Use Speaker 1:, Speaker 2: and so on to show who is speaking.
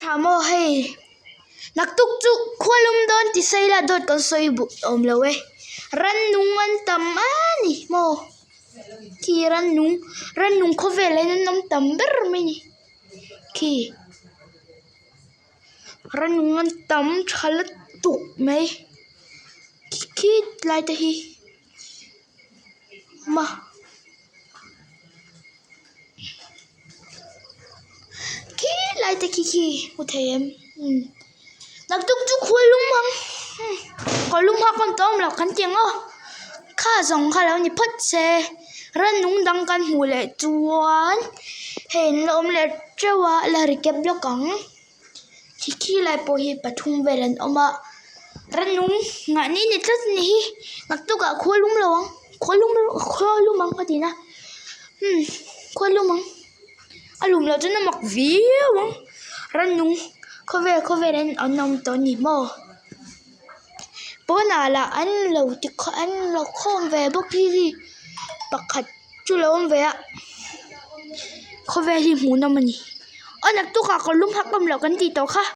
Speaker 1: Tha maw hei naktuk chu khua lum dawn ti sawi la dawt kan sawi buh awm lo e rannung an tam a ni maw khi rannung rannung khawvel ah hian an awm tam ber mai a ni khi rannung an tam tha lutuk mai khi lai te hi. Khi lai te khi khi hmu thei em umm naktuk chu khua lum ang kawr lum hak an tawm loh kan ti ang aw kha zawng kha lo ni phawt se rannung dang kan hmuh leh chuan hei an la awm leh teuh a la recap lawk ang. Khi khi lai pawh hi pathum vel an awm a rannung nghah ni ni tlat a ni hi naktukah khua lum lo ang khua lum khua lum ang ka ti na umm khua lum ang a lum loh chuan a mak viau ang rannung khawvel khawvel in an awm tawh a ni maw pawnah lah an lo ti an lo khawm ve bawk hi hi pakhat chu lo awm ve a khawvel hi hmuhnawm a ni. Aw naktukah kawr lum hak awm loh kan tih tawh kha.